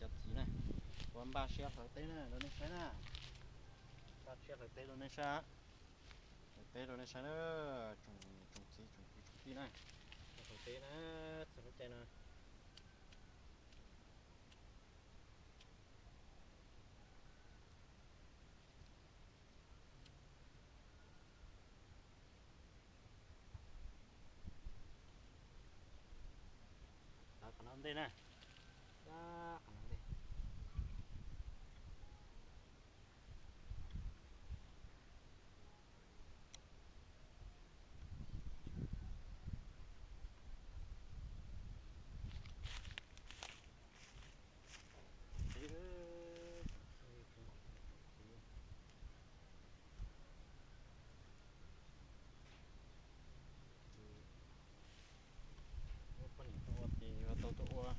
Cov txiv na, ua npaj siab hlawv teb na rau nej saib na. Npaj siab hlawv teb rau nej saib. Hlawv teb rau nej saib na, tsoom niam tsoom txiv tsoom kwv tsoom tij na. Hlawv teb na, txog lub caij no. Hlawv qhov no ntej na. Hlawv qhov no ntej. Muaj poj niam tuaj ua ces yuav tau tuaj ua.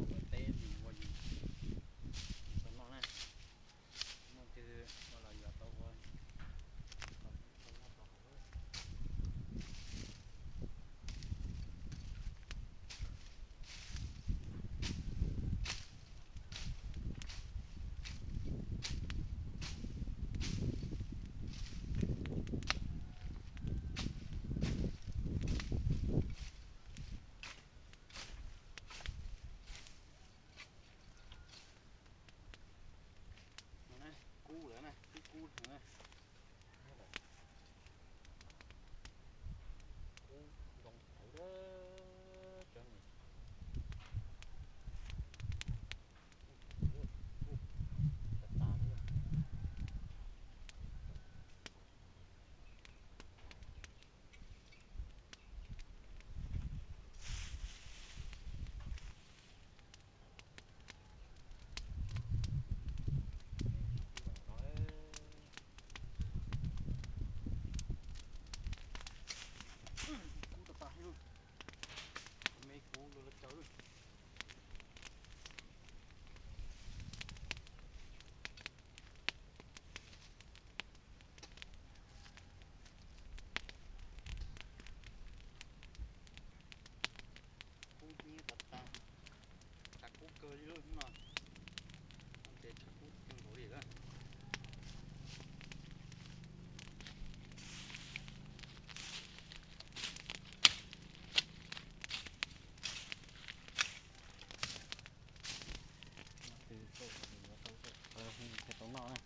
Ua teb mus ua yus tau noj na. Muaj twg ua los yuav tau ua. No na, kub lawm na, kub kub no na. Kub zoo tawv lawm cov niam. Ub, tas tas li. Kub tas tas li, me kub lawm lawv cawv. Kub hnyiab tas tas, tshav kub kawg li lub hnub no. Ntses tshav kub kawg nkaus li lawm. Tau noj na.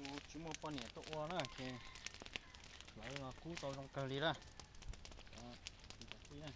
Yus tsis muaj poj niam tuaj ua na ces lawv los kub tau zoo kawg li lawm. Cov tij na.